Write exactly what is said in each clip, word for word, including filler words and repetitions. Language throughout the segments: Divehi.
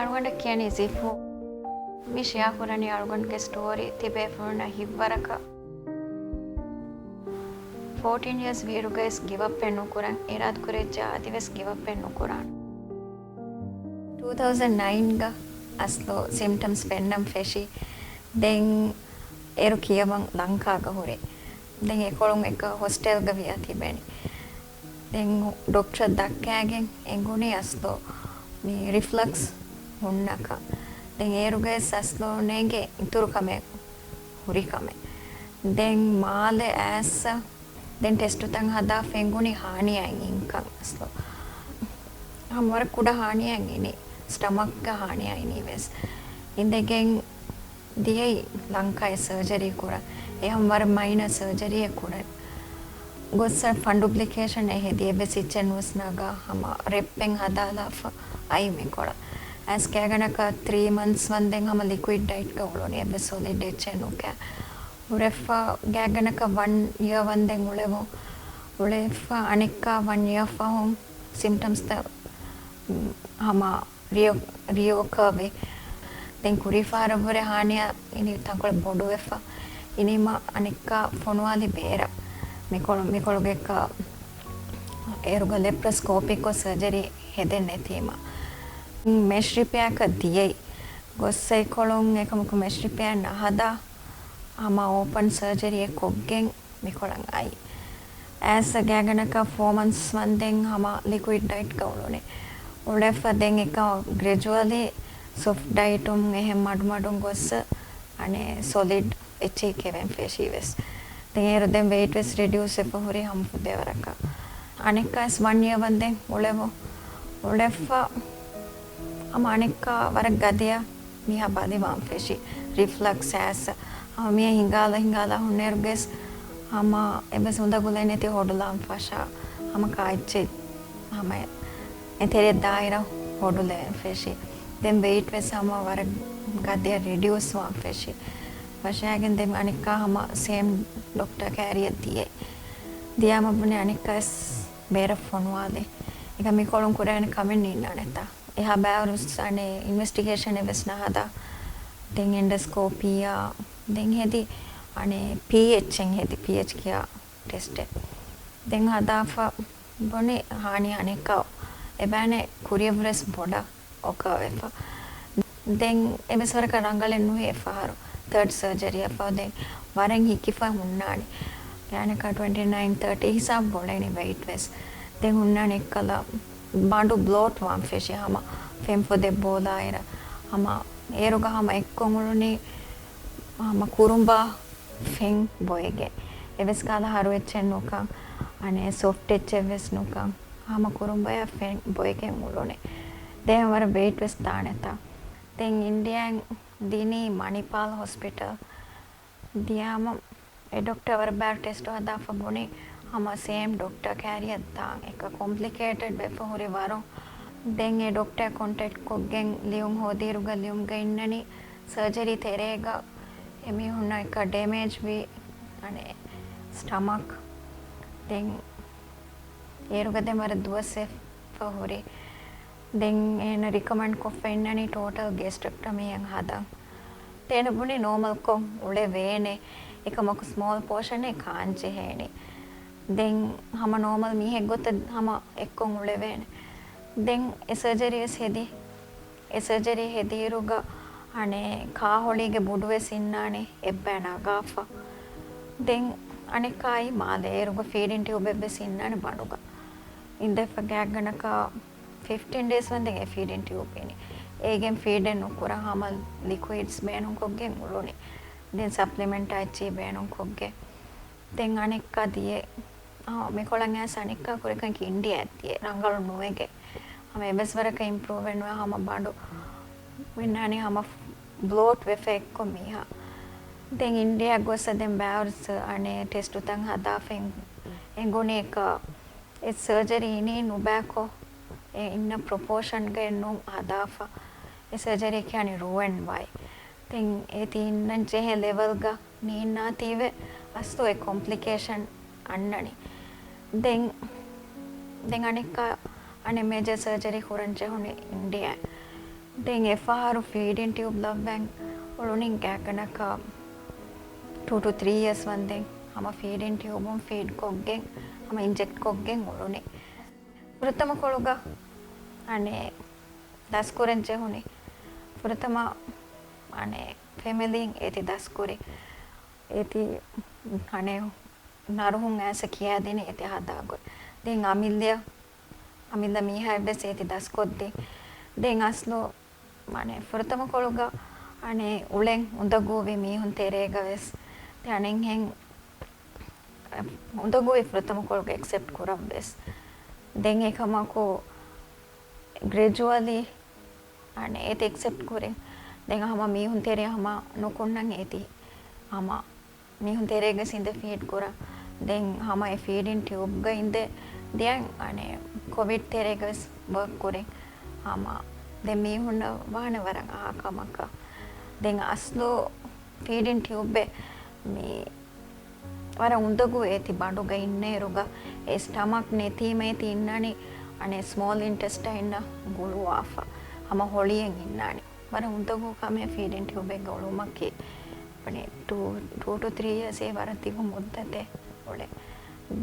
އަޅުގަނޑަށް ކިޔަނީ ޒިފު. މި ޝެއާ ކުރަނީ އަޅުގަނޑުގެ ސްޓޯރީ ތިބޭފުޅުންނަށް ހިތްވަރަކަށް. ފޯޓީން އިޔާސް ވީއިރުގައިސް ގިވައްޕެއް ނުކުރަން، އިރާދަކުރެއްޖެ އަދިވެސް ގިވައްޕެއް ނުކުރާނަން. ޓޫ ތައުސަން ނައިންގަ އަސްލު ސިމްޓަމްސް ފެންނަން ފެށި. ދެން އޭރު ކިޔަވަން ލަންކާގަ ހުރި. ދެން އެކޮޅުން އެކަ ހޮސްޓެލްގަ ވިޔަ ތިބެނީ. ދެން ޑޮކްޓަރަށް ދައްކައިގެން އެނގުނީ އަސްލު މި ރިފްލަކްސް ހުންނަކަން. ދެން އޭރުގައި އަސްލު ނޭނގެ އިތުރު ކަމެއް ހުރި ކަމެއް. ދެން މާލެ އައިސް ދެން ޓެސްޓުތައް ހަދާފަ އެނގުނީ ހާނިޔާއިން އިންކަން އަސްލު. ހަމަ ވަރަށް ކުޑަ ހާނިޔާއިން އިނީ. ސްޓަމަކްގަ ހާނިޔާ އިނީ ވެސް. އިނދެގެން ދިޔައީ ލަންކާއަށް ސަރޖަރީ ކުރަން. އެ ހަމަ ވަރަށް މައިނަ ސަރޖަރީއެއް ކުރަން. ގޮއްސަ ފަންޑު އޮބްލިކޭޝަން އެ ހެދި އެއްވެސް އެއްޗެއް ނުވެސް ނަގާ ހަމަ ރެއްޕެއް ހަދާލާފަ އައި މިކޮޅަށް. އައިސް ގާތްގަނޑަކަށް ތްރީ މަންތްސް ވަންދެން ހަމަ ލިކުއިޑް ޑައެޓްގަ އުޅުނީ އެއްވެސް ސޮލިޑް އެއްޗެއް ނުކާ. ހުރެފަ ގާތްގަނޑަކަށް ވަން އިޔަރ ވަންދެން އުޅެވުން. އުޅެފަ އަނެއްކާ ވަން އިޔަރ ފަހުން ސިމްޓަމްސްތައް ހަމަ ރިއޯ-، ރިއޯކާވެ. ދެން ކުރީފާރަށްވުރެ ހާނިޔާ އިނީ ތަންކޮޅެއް ބޮޑުވެފަ. އިނީމަ އަނެއްކާ ފޮނުވާލި ބޭރަށް. މިކޮޅު-، މިކޮޅުގެއްކަ އޭރުގަ ލެޕްރޮސްކޯޕިކްކޮށް ސަރޖަރީ ހެދެން ނެތީމަ. މެޝް ރިޕެއާކަށް ދިޔައީ. ގޮއްސައިކޮޅުން އެކަމަކު މެޝް ރިޕެއާ ނަހަދާ ހަމަ އޯޕަން ސަރޖަރީއެއް ކޮށްގެން މިކޮޅަށް އައި. އައިސް ގާތްގަނޑަކަށް ފޯ މަންތްސް ވަންދެން ހަމަ ލިކުއިޑް ޑައެޓްގަ އުޅުނެ. އުޅެފަ ދެން އެކަ ގްރެޖުއަލީ ސޮފްޓް ޑައެޓުން އެހެން މަޑުމަޑުން ގޮއްސަ އަނެއް ސޮލިޑް އެއްޗެހި ކެވެން ފެށީ ވެސް. ދެން އޭރު ދެން ވެއިޓް ވެސް ރެޑިއުސް ވެފަ ހުރި ހަމަ ފުދޭވަރަކަށް. އަނެއްކާ ވެސް ވަން އިޔަރ ވަންދެން އުޅެވު. އުޅެފަ ހަމަ އަނެއްކާ ވަރަށް ގަދަޔަށް މީހާ ބަލިވާން ފެށި. ރިފްލަކްސް އައިސް ހަމަ މީހާ ހިނގާލަ ހިނގާލާ ހުންނައިރުގެސް ހަމަ އެއްވެސް އުނދަގުލެއް ނެތި ހޮޑުލާން ފަށާ ހަމަ ކާއެއްޗެއް ހަމަ އެތެރެ ދާއިރަށް ހޮޑުލެވެން ފެށި. ދެން ވެއިޓް ވެސް ހަމަ ވަރަށް ގަދަޔަށް ރެޑިއުސް ވާން ފެށި. ފަށާގެން ދެން އަނެއްކާ ހަމަ ސޭމް ޑޮކްޓަރ ކާރިއަށް ދިޔައީ. ދިޔާމަ ބުނި އަނެއްކާ ވެސް ބޭރަށް ފޮނުވާލި. އެކަމް މިކޮޅުން ކުރެވޭނެ ކަމެއް ނިންނާނެތާ. އެހާ ބައިވަރު އަނެއް އިންވެސްޓިގޭޝަނެއް ވެސް ނަހަދާ. ދެން އެންޑޮސްކޯޕީއާ، ދެން ހެދި އަނެއް ޕީއެޗް އެއް ހެދި، ޕީއެޗް ކިޔާ ޓެސްޓެއް. ދެން ހަދާފަ ބުނި ހާނި އަނެއްކާ އެބައިނެ ކުރިޔަށްވުރެސް ބޮޑަށް އޮކާވެފަ. ދެން އެވެސް ވަރަކަށް ރަނގަޅެއް ނުވި އެފަހަރު ތާޑް ސަރޖަރީއަށްފަހު ދެން ވަރަށް ހިކިފަ ހުންނާނެ. ގާތްގަނޑަކަށް ޓްވެންޓީ ނައިން ތާޓީ ހިސާބު ބޮޅެނީ ވެއިޓް ވެސް. ދެން ހުންނާނެ އެއްކަލަ ބަނޑު ބްލޯޓް ވާން ފެށި ހަމަ ފެން ފޮދެއް ބޯލާއިރަށް. ހަމަ އޭރުގަ ހަމަ އެއްކޮށް އުޅުނީ ހަމަ ކުރުނބާ ފެން ބޮއެގެން. އެވެސް ކަހަލަ ހަރު އެއްޗެއް ނުކަން، އަނެއް ސޮފްޓް އެއްޗެއް ވެސް ނުކަން. ހަމަ ކުރުނބާޔާ ފެން ބޮއެގެން އުޅުނެ. ދެން ވަރަށް ވެއިޓް ވެސް ދާނެތާ. ދެން އިންޑިޔާއިން ދިނީ މަނިޕާލް ހޮސްޕިޓަލް. ދިޔާމަ އެ ޑޮކްޓަރ ވަރަށް ބާރު ޓެސްޓު ހަދާފަ ބުނި ހަމަ ސޭމް ޑޮކްޓަރ ކާރިއަށް ދާން. އެކަ ކޮމްޕްލިކޭޓެޑް ވެފަ ހުރި ވަރު. ދެން އެ ޑޮކްޓަރ ކޮންޓެކްޓް ކޮށްގެން ލިޔުން ހޯދިއިރުގަ ލިޔުމުގަ އިންނަނީ ސަރޖަރީ ތެރޭގަ އެމީހުންނަށް އެކަ ޑެމޭޖް ވި އަނެއް ސްޓަމަކް. ދެން އޭރުގަ ދެން ވަރަށް ދުވަސް ވެފަ ހުރި. ދެން އޭނަ ރިކޮމެންޑް ކޮށްފަ އިންނަނީ ޓޯޓަލް ގެސްޓްރެކްޓަމީއެއް ހަދަން. އޭނަ ބުނި ނޯމަލްކޮށް އުޅެވޭނެ. އެކަމަކު ސްމޯލް ޕޯޝަނެއް ކާން ޖެހޭނެ. ދެން ހަމަ ނޯމަލް މީހެއް ގޮތަށް ހަމަ އެއްކޮށް އުޅެވޭނެ. ދެން އެ ސަރޖަރީ ވެސް ހެދި. އެ ސަރޖަރީ ހެދިއިރުގަ އަނެއް ކާހޮޅީގެ ބުޑު ވެސް އިންނާނެ އެއްބައި ނަގާފަ. ދެން އަނެއްކާއި މާލެ އޭރުގަ ފީޑިން ޓިއުބެއް ވެސް އިންނާނެ ބަނޑުގަ. އިނދެފަ ގާތްގަނޑަކަށް ފިފްޓީން ޑޭސް ވަންދެން އެ ފީޑިން ޓިއުބް އިނީ. އޭގެން ފީޑެއް ނުކުރާ ހަމަ ލިކުއިޑްސް ބޭނުންކޮށްގެން އުޅުނީ. ދެން ސަޕްލިމެންޓް އެއްޗެހި ބޭނުންކޮށްގެން. ދެން އަނެއްކާ ދިޔަ، އާ، މިކޮޅަށް އައިސް އަނެއްކާ ކުރިކަން އިންޑިޔާ ދިޔަ ރަނގަޅު ނުވެގެ. ހަމަ އެއްވެސް ވަރަކަށް އިމްޕްރޫވް ނުވެ ހަމަ ބަނޑު މިންނާނީ ހަމަ ބްލޯޓް ވެފަ އެއްކޮށް މީހާ. ދެން އިންޑިޔާ ގޮސް ދެން ބާވަރުސް އަނެއް ޓެސްޓުތައް ހަދާފަ އެނގުނީ އެކަ އެ ސަރޖަރީ އިނީ ނުބައިކޮށް، އެ އިންނަ ޕްރޮޕޯޝަންގައެއް ނޫން ހަދާފަ، އެ ސަރޖަރީ ކިޔާނީ ރޫއިން ވާއި. ދެން އޭތި އިންނަން ޖެހޭ ލެވަލްގަ ނީންނާތީވެ އަސްލު އެ ކޮމްޕްލިކޭޝަން އަންނަނީ. ދެން، ދެން އަނެއްކާ އަނެއް މޭޖަރ ސަރޖަރީ ކުރަން ޖެހުނީ އިންޑިޔާ. ދެން އެއްފަހަރު ފީޑިން ޓިއުބް ލައްވަން އުޅުނިން ގާތްގަނޑަކަށް ޓޫ ޓު ތްރީ އިޔާސް ވަންދެން ހަމަ ފީޑިން ޓިއުބުން ފީޑް ކޮށްގެން ހަމަ އިންޖެކްޓް ކޮށްގެން އުޅުނީ. ފުރަތަމަ ކޮޅުގަ އަނެއް ދަސްކުރަން ޖެހުނީ. ފުރަތަމަ އަނެއް ފެމިލީން އޭތި ދަސްކުރި. އޭތި އަނެއް ނަރުހުން އައިސް ކިޔާދިނީ އޭތި ހަދާ ގޮތް. ދެން އަމިއްލަ، އަމިއްލަ މީހާ ވެސް އޭތި ދަސްކޮށްދިން. ދެން އަސްލު އަނެއް ފުރަތަމަ ކޮޅުގަ އަނެއް އުޅެން އުނދަގޫވި މީހުން ތެރޭގަ ވެސް ދެން އަނެއްހެން އުނދަގޫވި ފުރަތަމަ ކޮޅުގަ އެކްސެޕްޓް ކުރަން ވެސް. ދެން އެކަމަކު ގްރެޖުއަލީ އަނެއް އޭތި އެކްސެޕްޓް ކުރިން. ދެން ހަމަ މީހުން ތެރެއަށް ހަމަ ނުކުންނަން އޭތި ހަމަ މީހުން ތެރޭގަ އިނދެ ފީޑް ކުރަން. ދެން ހަމަ އެ ފީޑިން ޓިއުބްގަ އިނދެ ދިޔަން އަނެއް ކޮވިޑް ތެރޭގަ ވެސް ވަރކް ކުރިން. ހަމަ ދެން މީހުންނަށް ވާނެ ވަރަށް އާ ކަމަކަށް. ދެން އަސްލު ފީޑިން ޓިއުބެއް މި ވަރަށް އުނދަގޫ އޭތި ބަނޑުގަ އިންނައިރުގަ އެ ސްޓަމަކް ނެތީމަ އޭތި އިންނާނީ އަނެއް ސްމޯލް އިންޓެސްޓައިންނަށް ގުޅުވާފަ ހަމަ ހޮޅިއެއް އިންނާނީ. ވަރަށް އުނދަގޫ ކަމެއް ފީޑިން ޓިއުބެއްގަ އުޅުމަކީ. އަނެއް ޓޫ، ޓޫ ޓު ތްރީ އިޔާސް އެ ވަރަށް ދިގު މުއްދަތެއް އުޅެ.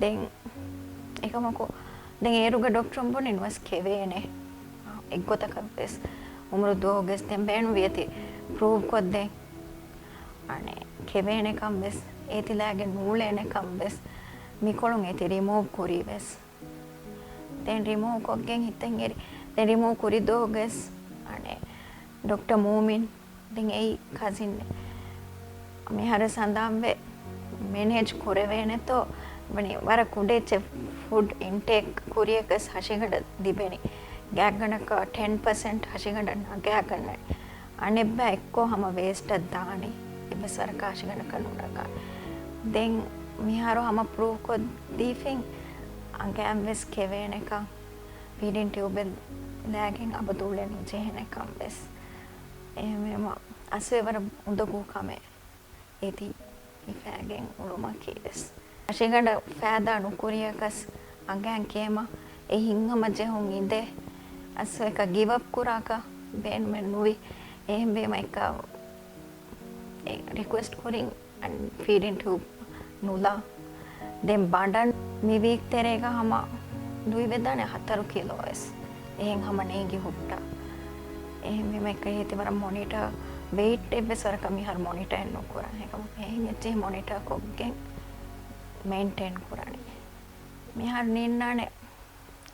ދެން އެކަމަކު ދެން އޭރުގެ ޑޮކްޓަރުން ބުނި ނުވެސް ކެވޭނެ. އެއްގޮތަކަށް ވެސް އުމުރު ދުވަހުގެސް ދެން ބޭނުންވި އޭތި ޕްރޫވް ކޮށްދޭ. އަނެއް ކެވޭނެކަން ވެސް އޭތި ލާގެން ނޫޅޭނެކަން ވެސް މިކޮޅުން އޭތި ރިމޫވް ކުރީ ވެސް. ދެން ރިމޫވް ކޮށްގެން ހިތަށް އެރި. ދެން ރިމޫވް ކުރި ދުވަހުގެސް އަނެއް ޑޮކްޓަރ މޫމިން ދެން އެއީ ކަޒިން. މިހާރު ސަނދާންވެ މެނޭޖް ކުރެވޭނެތޯ ވަނީ ވަރަށް ކުޑަ އެއްޗެއް ފުޑް އިންޓޭކް ކުރިޔަކަސް ހަށިގަނޑަށް ލިބެނީ. ގާތްގަނޑަކަށް ޓެން ޕަސެންޓް ހަށިގަނޑަށް ނަގާގަންނަނީ. އަނެއްބައި އެއްކޮށް ހަމަ ވޭސްޓަށް ދާނީ. އެއްވެސް ވަރަކަށް ހަށިގަނޑަކަށް ނުނަގާ. ދެން މިހާރު ހަމަ ޕްރޫވް ކޮށްދީފިން އަނގައިން ވެސް ކެވޭނެކަން. ފީޑިން ޓިއުބެއް ލާގެން އަބަދު އުޅެން ނުޖެހޭނެކަން ވެސް. އެހެންވީމަ އަސްލު ވަރަށް އުނދަގޫ ކަމެއް އޭތި ހިފާގެން އުޅުމަކީ ވެސް. ހަށިގަނޑަށް ފައިދާ ނުކުރިޔަކަސް އަނގައިން ކިޔަމަ އެ ހިތްހަމަޖެހުން އިނދެ އަސްލު އެކަ ގިވް އަޕް ކުރާކަށް ބޭނުމެއް ނުވި. އެހެންވީމަ އެކަ ރިކުއެސްޓް ކުރިން ފީޑިން ޓިއުބް ނުލާ. ދެން ބަނޑަށް މި ވީކް ތެރޭގަ ހަމަ ލުއިވެދާނެ ހަތަރު ކިލޯ ވެސް. އެހެން ހަމަ ނޭނގި ހުއްޓާ. އެހެންވީމަ އެކަ އޭތި ވަރަށް މޮނިޓާ، ވެއިޓް އެއްވެސް ވަރަކަށް މިހާރު މޮނިޓައެއް ނުކުރާ. އެކަމަކު އެހެން އެއްޗެހި މޮނިޓާ ކޮށްގެން މެއިންޓެއިން ކުރާނީ. މިހާރު ނިންނާނެ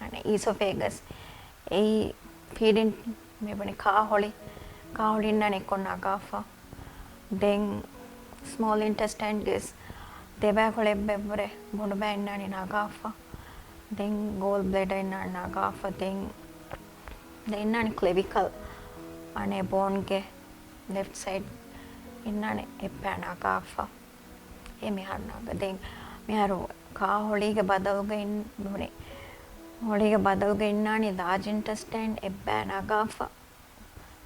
އަނެއް އީސޮފޭގަސް. އެއީ ފީޑިން މިބުނި ކާހޮޅި، ކާހޮޅި އިންނާނެ އެއްކޮށް ނަގާފަ. ދެން ސްމޯލް އިންޓެސްޓައިންގެސް ދެބައިކުޅަ އެއްބައެއްވުރެ ބޮނޑުބައި އިންނާނެ ނަގާފަ. ދެން ގޯލް ބްލެޑަ އިންނާނެ ނަގާފަ. ދެން ދެން އިންނާނެ ކްލެވިކަލް އަނެއް ބޯންގެ ލެފްޓް ސައިޑް އިންނާނެ އެއްބައި ނަގާފަ. އެ މިހާރު ނަގަ. ދެން މިހާރު ކާ ހޮޅީގެ ބަދަލުގަ އިން-، މި ހޮޅީގެ ބަދަލުގަ އިންނާނީ ލާޖް އިންޓެސްޓައިން އެއްބައި ނަގާފަ.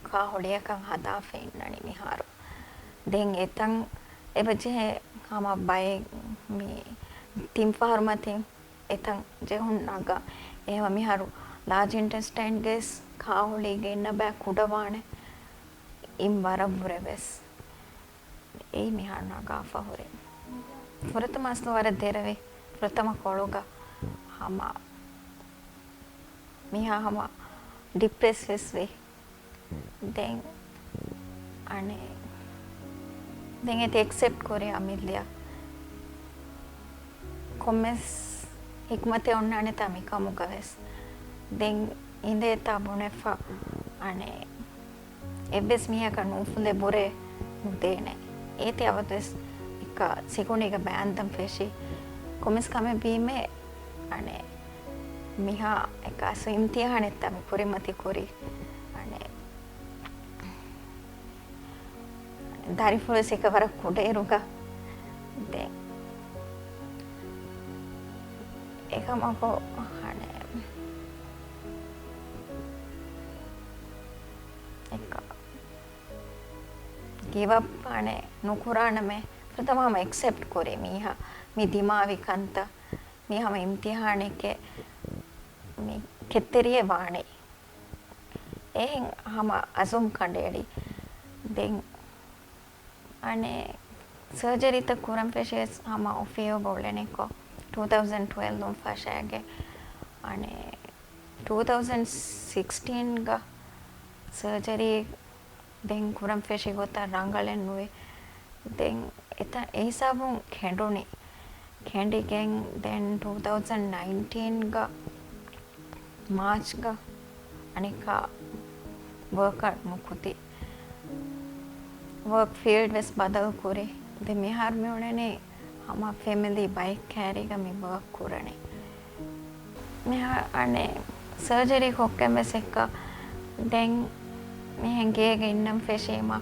ކާ ހޮޅިއަކަށް ހަދާފަ އިންނަނީ މިހާރު. ދެން އެތަން އެބަޖެހޭ ހަމަ ބައެއް މި ތިން ފަހަރު މަތިން އެތަން ޖެހުން ނަގާ. އެހެމަ މިހާރު ލާޖް އިންޓެސްޓައިންގެސް ކާ ހޮޅީގެ އިންނަ ބައި ކުޑަވާނެ. އިން ވަރަށްވުރެ ވެސް. އެއީ މިހާރު ނަގާފަ ހުރި. ފުރަތަމަ އަސްލު ވަރަށް ދެރަވި. ފުރަތަމަ ކޮޅުގަ ހަމަ މިހާ ހަމަ ޑިޕްރެސް ވެސް ވި. ދެން އަނެއް، ދެން އޭތި އެކްސެޕްޓް ކުރި އަމިއްލަ. ކޮންމެސް ހިކްމަތެއް އޮންނާނެތާ މިކަމުގަ ވެސް. ދެން އިނދޭތާ ބުނެފަ އަނެއް. އެއްވެސް މީހަކަށް ނޫފުލެއް ބުރެ ނުދޭނެ. އޭތި އަބަދުވެސް އެއްކަ ސިކުނޑީގަ ބާންދަން ފެށި. ކޮންމެސް ކަމެއް ވީމެ އަނެއް މިހާ އެއްކަ އަސްލު އިމްތިހާނެއްތަ މި ކުރިމަތި ކުރީ. އަނެއް ދަރިފުޅުވެސް އެކަ ވަރަށް ކުޑައިރުގަ ދެން އެކަމަކު އަނެއް އެއްކަ ގިވް އަޕް އަނެއް ނުކުރާނަމޭ. ފުރަތަމަ ހަމަ އެކްސެޕްޓް ކުރީ މީހާ މި ދިމާވި ކަންތައް. މީ ހަމަ އިމްތިހާނެކޭ މި ކެތްތެރިއެއް ވާނީ. އެހެން ހަމަ އަޒުމް ކަނޑައެޅި. ދެން އަނެއް ސަރޖަރީތައް ކުރަން ފެށިޔަސް ހަމަ އޮފީހުގަ އުޅެނިކޮށް، ޓޫ ތައުޒަންޑް ޓްވެލްވުން ފަށާގެ އަނެއް ޓޫ ތައުޒަންޑް ސިކްސްޓީންގަ ސަރޖަރީ ދެން ކުރަން ފެށި ގޮތަށް ރަނގަޅެއް ނުވި. ދެން އެތަ-، އެހިސާބުން ކެނޑުނި. ކެނޑިގެން ދެން ޓޫ ތައުޒަންޑް ނައިންޓީންގަ މާޗްގަ އަނެއްކާ ވަރކަށް ނުކުތި. ވަރކް ފީލްޑް ވެސް ބަދަލު ކުރި. ދެން މިހާރު މި އުޅެނީ ހަމަ ފެމިލީ ބައެއް ކައިރީގަ މި ވަރކް ކުރަނީ. މިހާ އަނެއް ސަރޖަރީ ކޮށްގެން ވެސް އެއްކަ ދެން މިހެން ގޭގަ އިންނަން ފެށީމަ،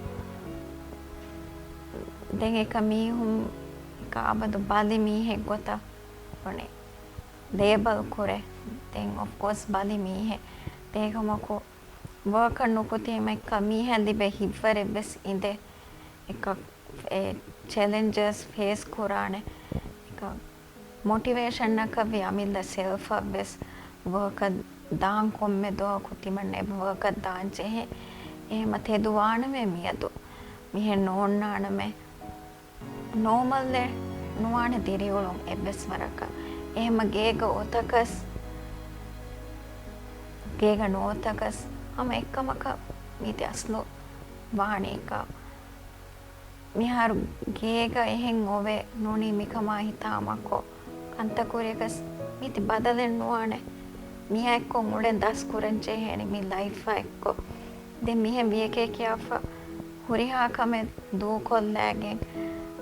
ދެން އެކަ މީހުން އެކަ އަބަދު ބަލި މީހެއް ގޮތަށް އަނެއް ލޭބަލް ކުރޭ. ދެން އޮފްކޯސް ބަލި މީހެއް ދޭކަމަކު ވަރކަށް ނުކުތީމަ އެއްކަ މީހަށް ލިބޭ ހިތްވަރެއް ވެސް އިނދޭ. އެކަ އެ ޗެލެންޖަސް ފޭސް ކުރާނެ. އެކަ މޮޓިވޭޝަންއަކަށްވި އަމިއްލަ ސެލްފަށް ވެސް ވަރކަށް ދާން ކޮންމެ ދުވަހަކު ތިމަންނަ އެބަ ވަރކަށް ދާން ޖެހޭ. އެހެމަ ތެދުވާނަމޭ މިއަދު. މިހެން ނޯންނާނަމޭ. ނޯމަލްއެއް ނުވާނެ ދިރިއުޅުން އެއްވެސް ވަރަކަށް. އެހެމަ ގޭގަ އޮތަކަސް، ގޭގަ ނުއޮތަކަސް ހަމަ އެއްކަމަކަށް މީތި އަސްލު ވާނީކަ. މިހާރު ގޭގަ އެހެން އޮވެ ނޫނީ މިކަމާ ހިތާމަކޮށް، ކަންތައް ކުރިޔަކަސް މީތި ބަދަލެއް ނުވާނެ. މިއާ އެއްކޮށް އުޅެން ދަސް ކުރަން ޖެހޭނެ މި ލައިފާ އެއްކޮށް. ދެން މިހެން ވިޔަކޭ ކިޔާފަ ހުރިހާ ކަމެއް ދޫކޮށްލައިގެން،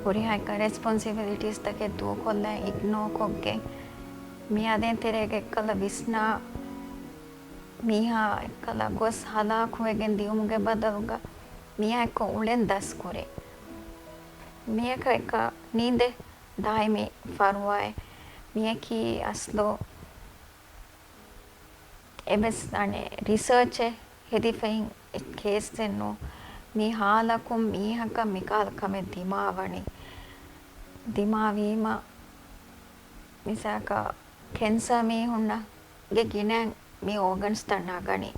ހުރިހާ އެއްކަ ރެސްޕޮންސިބިލިޓީސްތަކެއް ދޫކޮށްލައި އިގްނޯ ކޮށްގެން، މިއާ ދޭން ތެރޭގަ އެއްކަލަ ވިސްނާ މީހާ އެއްކަލަ ގޮސް ހަލާކުވެގެން ދިޔުމުގެ ބަދަލުގަ މިއާ އެއްކޮށް އުޅެން ދަސް ކުރޭ. މިޔަކަ އެއްކަ ނީނދެ ދާއިމީ ފަރުވާއެއް. މިޔަކީ އަސްލު އެވެސް އަނެއް ރިސާޗެއް ހެދިފައިން ކޭސްއެއް ނޫން. މި ހާލަކުން މީހަކަށް މިކަހަލަ ކަމެއް ދިމާވަނީ. ދިމާވީމަ މިސާކަށް ކެންސާ މީހުންނަށް ގެ ގިނައިން މި އޯގަންސްތައް ނަގަނީ.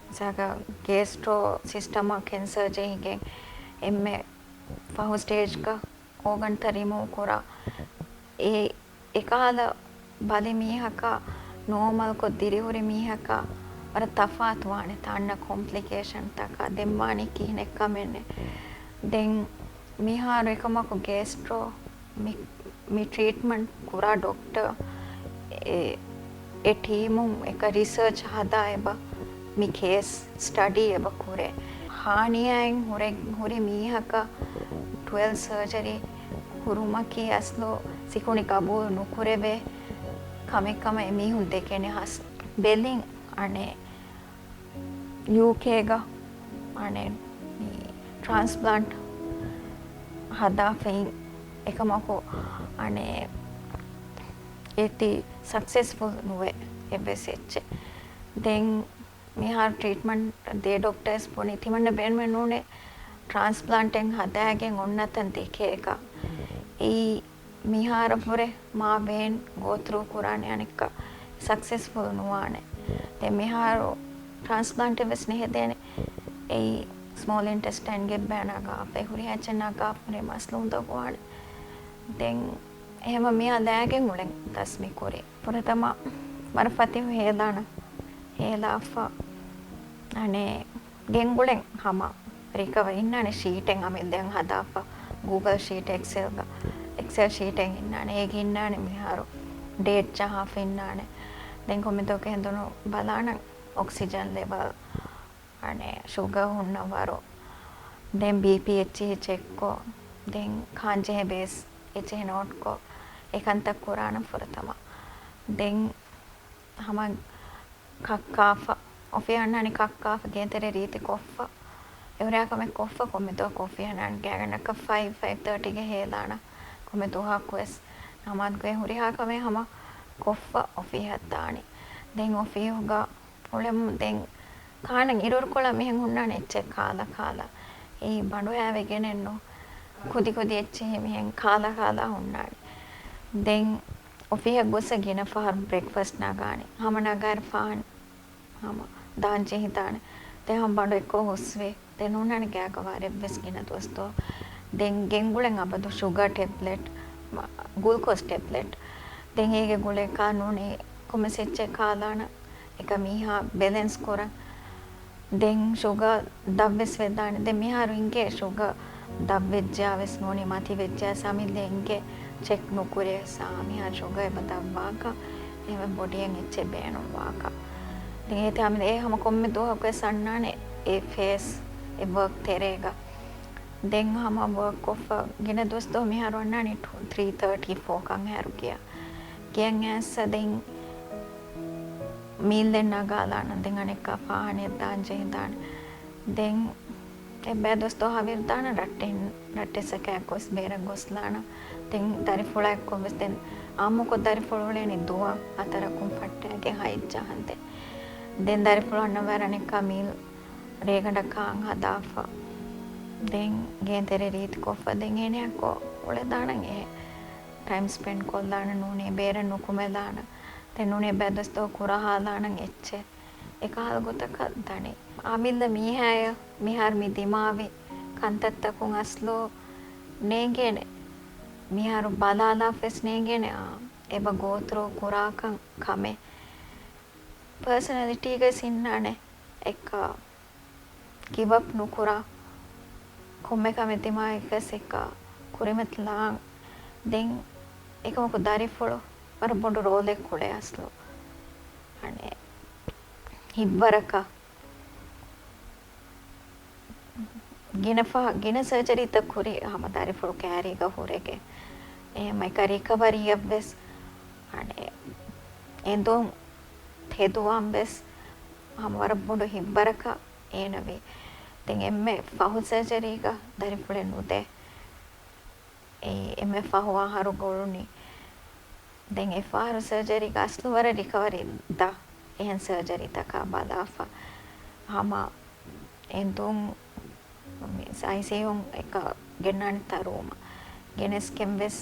މިސާކަށް ގޭސްޓްރޯ ސިސްޓަމަށް ކެންސާ ޖެހިގެން އެންމެ ފަހު ސްޓޭޖްގަ އޯގަންތައް ރިމޫވް ކުރާ. އެ އެކަހަލަ ބަލި މީހަކާ ނޯމަލްކޮށް ދިރިހުރި މީހަކާ ވަރަށް ތަފާތުވާނެތާ އަންނަ ކޮމްޕްލިކޭޝަންތަކާ ދެންވާނީ ކިހިނެއްކަމެއްނެއް. ދެން މިހާރު އެކަމަކު ގޭސްޓްރޯ މި، މި ޓްރީޓްމަންޓް ކުރާ ޑޮކްޓަރ އެ، އެ ޓީމުން އެކަ ރިސާޗް ހަދާ އެބަ މި ކޭސް ސްޓަޑީ އެބަ ކުރޭ. ހާނިޔާއިން ހުރެ، ހުރި މީހަކަށް ޓްވެލް ސަރޖަރީ ކުރުމަކީ އަސްލު ސިކުނޑި ގަބޫލު ނުކުރެވޭ ކަމެއް ކަމަށް އެމީހުން ދެކެނެ. ހަސް ބެލިން އަނެއް ޔޫކޭގަ އަނެއް މި ޓްރާންސްޕްލާންޓް ހަދާފައި އެކަމަކު އަނެއް އޭތި ސަކްސެސްފުލް ނުވޭ އެއްވެސް އެއްޗެއް. ދެން މިހާރު ޓްރީޓްމަންޓް ދޭ ޑޮކްޓަރސް ބުނި ތިމަންނަ ބޭނުމެއް ނޫނޭ ޓްރާންސްޕްލާންޓެއް ހަދާގެން އޮންނަތަން ދެކޭކަށް. އެއީ މިހާރަށްވުރެ މާ ބޭން ގޯތްރޫ ކުރާނެ އަނެއްކާ ސަކްސެސްފުލް ނުވާނެ. ދެން މިހާރު ޓްރާންސްޕްލާންޓެއް ވެސް ނެހެދޭނެ. އެއީ ސްމޯލް އިންޓެސްޓައިންގެ ބައި ނަގާފައި ހުރިހާ އެއްޗެއް ނަގާފަ ހުރި މަސްލޫންތަކު ވާނެ. ދެން އެހެމަ މިއާ ލައިގެން އުޅެން ދަސް މި ކުރީ. ފުރަތަމަ ވަރަށް ފަތިހު ހޭލާނަ. ހޭލާފަ އަނެއް ގެންގުޅެން ހަމަ ރިކަވަރ އިންނާނެ ޝީޓެއް އަމިއްލައަށް ހަދާފަ، ގޫގަލް ޝީޓް، އެކްސެލްގަ، އެކްސެލް ޝީޓެއް އިންނާނެ. އޭގެ އިންނާނެ މިހާރު ޑޭޓް ޖަހާފަ އިންނާނެ. ދެން ކޮމެންތޯކެ ހެނދުނު ބަލާނަން އޮކްސިޖަން ލެވަލް، އަނެއް ޝުގަ ހުންނަ ވަރު، ދެން ބީޕީ އެއްޗިހި ޗެކްކޮށް، ދެން ކާންޖެހޭ ބޭސް އެއްޗިހި ނޯޓްކޮށް، އެކަންތައް ކުރާނަން ފުރަތަމަ. ދެން ހަމަ ކައްކާފަ، އޮފީހަށް އަންނާނެ ކައްކާފަ، ގޭތެރެ ރީތި ކޮށްފަ، އެ ހުރިހާ ކަމެއް ކޮށްފަ، ކޮންމެ ދުވަހަކު އޮފީހަށް އަންނާނެ ގާތްގަނޑަކަށް ފައިވް، ފައިވް ތާޓީގެ ހޭލާނަ، ކޮންމެ ދުވަހަކުވެސް ނަމާދުގެ ހުރިހާ ކަމެއް ހަމަ ކޮށްފަ އޮފީހަށް ދާނީ. ދެން އޮފީހުގަ އުޅެމު ދެން ކާނަން އިރުއިރުކޮޅަށް މިހެން ހުންނާނެ އެއްޗެއް ކާލަ ކާލަ. އެއީ ބަނޑުހައިވެގެނެއްނު. ކުދި ކުދި އެއްޗެހި މިހެން ކާލަ ކާލަ ހުންނާނެ. ދެން އޮފީހަށް ގޮސް ގިނަ ފަހަރު ބްރެކްފާސްޓް ނަގާނެ. ހަމަ ނަގާއިރު ފާން ހަމަ ދާން ޖެހިދާނެ. ދެ ހަމަ ބަނޑު އެއްކޮށް ހުސްވި. ދެން ހުންނާނެ ގާގަ ވާރެއްވެސް ގިނަ ދުވަސް ދޯ. ދެން ގެންގުޅެން އަބަދު ޝުގަ ޓެބްލެޓް، މަ-، ގުލްކޯސް ޓެބްލެޓް. ދެން އޭގެ ގުޅޭ ކާ ނޫނީ ކޮމެސް އެއްޗެއް ކާލާނަ އެކަ މީހާ ބެލެންސް ކުރަން. ދެން ޝުގަ ދަށްވެސް ވެދާނެ. ދެން މިހާރު އިނގޭ ޝުގަ ދަށްވެއްޖާވެސް ނޫނީ މަތިވެއްޖާ ސަމިލް އިނގޭ ޗެކް ނުކުރޭ ސާ މިހާރު ޝުގަ އެބަ ދަށްވާކަ އެހެން ބޮޑިއެއް އެއްޗެއް ބޭނުންވާކަ. ދެން އޭތި ހަމިލް އެ ހަމަ ކޮންމެ ދުވަހަކުވެސް އަންނާނެ އެ ފޭސް އެ ވަރކް ތެރޭގަ. ދެން ހަމަ ވަރކް ކޮށްފަ ގިނަ ދުވަސް ދޯ މިހާރު އަންނާނީ ޓު، ތްރީ ތާޓީ ފޯ ކަން އަހަރު ގިޔަ. ގެޔަށް އައިސް ދެން މީލްއެއް ނަގާލާނަން. ދެން އަނެއްކާ ފާހަނައެއް ދާން ޖެހިދާނެ. ދެން އެއްބައި ދުވަސް ދޯ ހަވީރު ދާނަން ރައްޓެއް، ރައްޓެއްސަކާ އެއްކޮސް ބޭރަށް ގޮސްލާނަން. ދެން ދަރިފުޅާ އެއްކޮށްވެސް ދެން އާއްމުކޮށް ދަރިފުޅު އުޅޭނީ ދުވަ ހަތަރަކުން ފައްޓައިގެން ހައެއް ޖަހަންދެން. ދެން ދަރިފުޅު އަންނަ ވަރަށް އަނެއްކާ މީލް ރޭގަނޑަކާ ހަދާފަ. ދެން ގޭންތެރެ ރީތިކޮށްފަ ދެން އޭނައަކު އުޅެދާނަން އެ ޓައިމް ސްޕެންޑް ކޮށްލާނަން ނޫނީ ބޭރަށް ނުކުމެލާނަން. ދެން ނޫނީ އެއްބައި ދުވަސް ދޯ ކުރާ ހާލާނަން އެއްޗެއް. އެކަހަލަ ގޮތަކަށް ދަނީ. އަމިއްލަ މީހާޔަށް މިހާރު މި ދިމާވި ކަންތައްތަކުން އަސްލު ނޭނގޭނެ. މިހާރު ބަލާލާފަވެސް ނޭނގޭނެ، އާ، އެބަ ގޯތްރޫ ކުރާކަން ކަމެއް. ޕާސަނަލިޓީގައި ސިންނާނެ އެއްކަ ގިވްއަޕް ނުކުރާ، ކޮންމެ ކަމެއް ދިމާވިފަވެސް އެއްކަ ކުރިމަތިލާން. ދެން އެކަމަކު ދަރިފުޅު ވަރަށް ބޮޑު ރޯލެއް ކުޅޭ އަސްލު. އަނެއް ހިތްވަރަކަށް ގިނަ ފަ-، ގިނަ ސަރޖަރީތައް ކުރި ހަމަ ދަރިފުޅު ކައިރީގަ ހުރެގެން. އެހެން އެކަ ރިކަވަރީއަށްވެސް އަނެއް އެނދުން ތެދުވާން ވެސް ހަމަ ވަރަށް ބޮޑު ހިތްވަރަކަށް އޭނަވި. ދެން އެންމެ ފަހު ސަރޖަރީގަ ދަރިފުޅެއް ނުދޭ. އެ އެންމެ ފަހު އަހަރު ގުޅުނީ. ދެން އެ ފަހަރު ސަރޖަރީގަ އަސްލު ވަރަށް ރިކަވަރީ ދަށް އެހެން ސަރޖަރީތަކާ ބަލާފަ. ހަމަ އެނދުން އައިސީޔޫ އެކަށް ގެންނާނެތާ ރޫމަށް. ގެނެސްގެން ވެސް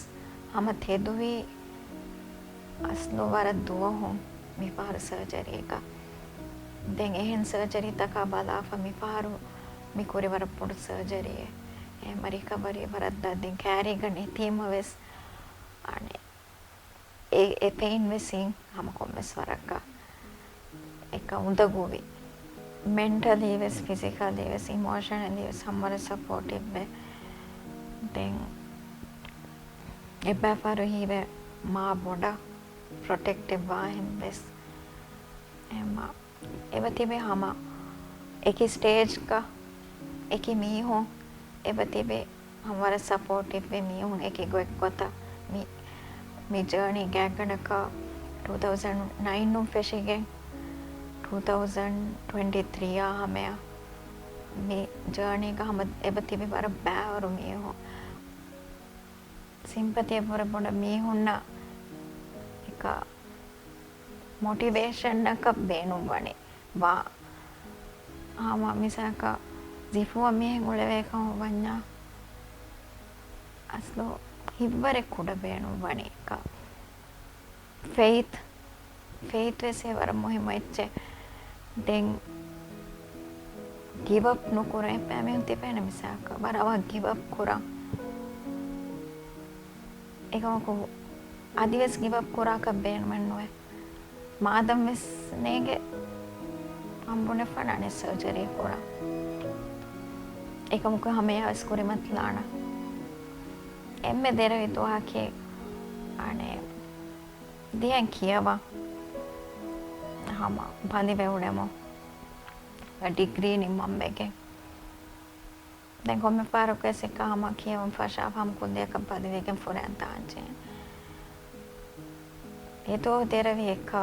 ހަމަ ތެދުވީ އަސްލު ވަރަށް ދުވަހުން މިފަހަރު ސަރޖަރީގަ. ދެން އެހެން ސަރޖަރީތަކާ ބަލާފަ މިފަހަރު މި ކުރި ވަރަށް ބޮޑު ސަރޖަރީއެއް. އެހެންމަ ރިކަވަރީ ވަރަށް ދަށް. ދެން ކައިރީގަ ނެތީމަ ވެސް އަނެއް އެ، އެ ޕެއިން ވެސް ހިން ހަމަ ކޮންމެސް ވަރަކަށް އެކަ އުނދަގޫވި. މެންޓަލީ ވެސް، ފިޒިކަލީ ވެސް، އިމޯޝަނަލީ ވެސް ހަމަ ވަރަށް ސަޕޯޓިވްވެ. ދެން އެއްބައިފަހަރު ހީވެ މާ ބޮޑަށް ޕްރޮޓެކްޓެއް ވާހެން ވެސް. އެހެންމަ އެބަ ތިބެ ހަމަ އެކި ސްޓޭޖްގަ އެކި މީހުން އެބަ ތިބެ ހަމަ ވަރަށް ސަޕޯޓިވްވެ މީހުން އެކި ގޮތްގޮތަށް މި، މި ޖާނީ ގާތްގަނޑަކަށް ޓޫ ތައުޒަންޑް ނައިނުން ފެށިގެން ޓޫ ތައުޒަންޑް ޓްވެންޓީ ތްރީއާ ހަމަޔަށް މި ޖާނީގަ ހަމަ އެބަ ތިބި ވަރަށް ބައިވަރު މީހުން. ސިމްޕަތީ އެއްވުރެ ބޮޑަށް މީހުންނަށް އެކަ މޮޓިވޭޝަންއަކަށް ބޭނުންވަނީ ވާ. ހަމަ މިސާލަކަށް ޒިފުއަށް މިހެން އުޅެވޭ ކަމަށް ވަންޏާ އަސްލު ހިތްވަރެއް ކުޑަ ބޭނުންވަނީ އެކަ. ފެއިތް، ފެއިތް ވެސް ވަރަށް މުހިއްމު އެއްޗެއް. ދެން ގިވްއަޕް ނުކުރުން. އެއްބައި މީހުން ތިބޭނެ މިސާލަކަށް ވަރަށް ވަރަށް ގިވްއަޕް ކުރަން. އެކަމަކު އަދިވެސް ގިވްއަޕް ކުރާކަށް ބޭނުމެއް ނުވޭ. މާދަމް ވެސް ނޭނގެ ހަމަ ބުނެފަ ނާނެ ސަރޖަރީ ކުރަން. އެކަމަކު ހަމަޔާ ވެސް ކުރިމަތިލާނަ. އެންމެ ދެރަވި ދުވަހަކީ އަނެއް ދިޔަން ކިޔަވަން ހަމަ ބަލިވެ އުޅެމު ޑިގްރީ ނިންމަން ވެގެން. ދެން ކޮންމެ ފަހަރަކުވެސް އެކަ ހަމަ ކިޔަވަން ފަށާފަ ހަމަ ކުއްލިއަކަށް ބަލިވެގެން ފުރޭން ދާންޖެހޭ. އެދުވަހު ދެރަވި އެކަ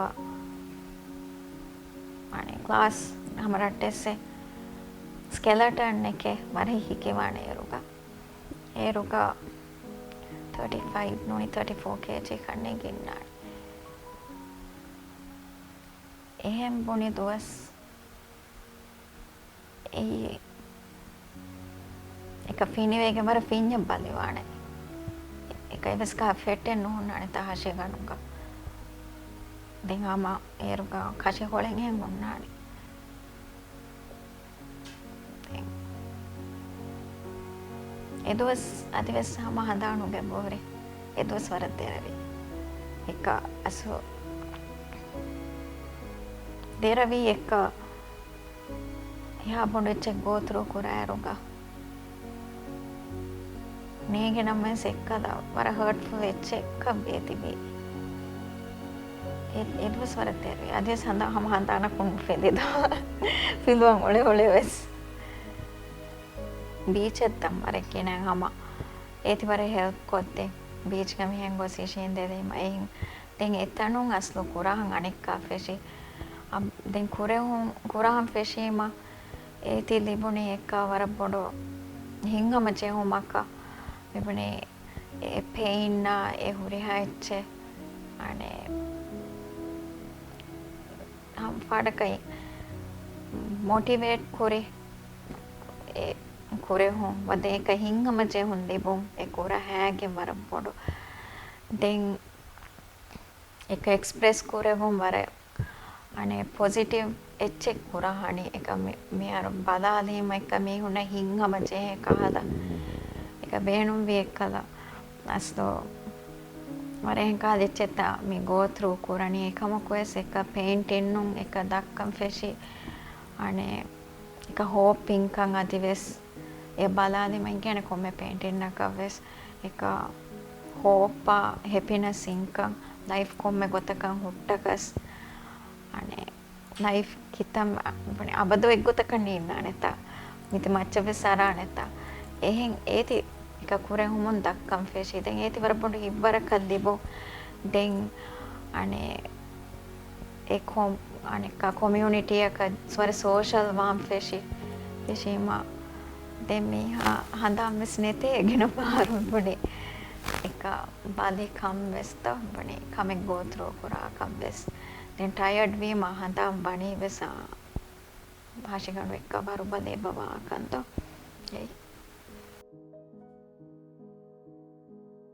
އަނެއް ކްލާސް ހަމަ ރައްޓެއްސެ ސްކެލަޓަން އެކެ ވަރަށް ހިކިވާނެ އޭރުގަ. އޭރުގަ ތާޓީ ފައިވް ނޫނީ ތާޓީ ފޯ ކޭޖީ ކަންނޭނގެ އިންނާނެ. އެހެން ބުނި ދުވަސް އެއީ އެކަ ފިނިވެގެން ވަރަށް ފިންޏަށް ބަލިވާނެ. އެކަ އެވެސް ކާ ފެއްޓެއް ނުހުންނާނެ ތާ ހަށިގަނޑުގަ. ދެން ހަމަ އޭރުގަ ކަށި ހޮޅެއް އެހެން ހުންނާނެ. އެދުވަސް އަދިވެސް ހަމަ ހަނދާނުގެ ބޯރި. އެދުވަސް ވަރަށް ދެރަވި. އެއްކަ އަސް ދެރަވީ އެއްކަ އެހާ ބޮޑު އެއްޗެއް ގޯތްރޫ ކުރާއިރުގަ ނޭގެ ނަމަވެސް އެއްކަލަ ވަރަށް ހާޓްފުލް އެއްޗެއް ކަން ވޭ ތިބީ. އެ-، އެދުވަސް ވަރަށް ދެރަވި. އަދިވެސް ހަނދާ-، ހަމަ ހަނދާނަކުން ފެދިދޯ. ފިލުވަން އުޅެ އުޅެ ވެސް. ބީޗެއް ދަން ވަރެއް ގިނަ ހަމަ އޭތި ވަރެއް ހެލްޕް ކޮށްދޭ. ބީޗްގަ މިހެން ގޮސް އިށީނދެލީމަ އެހިން. ދެން އެތަނުން އަސްލު ކުރާހަން އަނެއްކާ ފެށި. އަ، ދެން ކުރެހުން، ކުރާހަން ފެށީމަ އޭތި ލިބުނީ އެއްކާ ވަރަށް ބޮޑު ހިތްހަމަ ޖެހުމަކަށް. މިބުނީ އެ ޕެއިންއާ އެ ހުރިހާ އެއްޗެއް. އަނެއް ހަމަ ފާޑަކަށް މޮޓިވޭޓް ކުރި އެ ކުރެހުން ވަދެ އެކަ ހިތްހަމަ ޖެހުން ލިބުން އެ ކުރަހައިގެން ވަރަށް ބޮޑު. ދެން އެކަ އެކްސްޕްރެސް ކުރެވުން ވަރަށް އަނެއް ޕޮޒިޓިވް އެއްޗެއް ކުރާ ހަނި އެކަ މި-، މިހާރު ބަލާލީމަ އެކަ މީހުންނަށް ހިތްހަމަ ޖެހޭ ކަހަލަ އެކަ ބޭނުންވި އެއްކަލަ އަސްލު ވަރަށް އެހެން ކަހަލަ އެއްޗެއްތަ މި ގޯތްރޫ ކުރަނީ. އެކަމަކުވެސް އެކަ ޕެއިންޓިންނުން އެކަ ދައްކަން ފެށި އަނެއް އެކަ ހޯޕިންކަން އަދިވެސް އެ ބަލާލީމަ އިނގޭނެ ކޮންމެ ޕެއިންޓިންއަކަށްވެސް އެކަ ހޯޕާ ހެޕިނަސް އިންކަން ލައިފް ކޮންމެ ގޮތަކަށް ހުއްޓަކަސް އަނެއް ލައިފް ކިތަން ބުނި އަބަދު އެއްގޮތަކަށް ނީންނާނެތާ؟ މިތި މައްޗަށްވެސް އަރާނެތާ؟ އެހެން އޭތި އެކަ ކުރެހުމުން ދައްކަން ފެށި. ދެން އޭތި ވަރަށް ބޮޑު ހިތްވަރަކަށް ލިބުން. ދެން އަނެއް އެ ކޮ-، އަނެއްކާ ކޮމިއުނިޓީއަކަށް ވަރަށް ސޯޝަލް ވާން ފެށި. ފެށީމަ ދެން މީހާ ހަނދާން ވެސް ނެތޭ ގިނަ ފަހަރު ބުނި. އެކަ ބަލި ކަން ވެސްތޯ ބުނި ކަމެއް ގޯތްރޫ ކުރާކަށް ވެސް. ދެން ޓަޔަޑް ވީމަ ހަނދާން ވަނީ ވެސް އާ، ހަށިގަނޑު އެއްކަ ވަރުބަލި އެބަ ވާކަންތޯ. އެއް.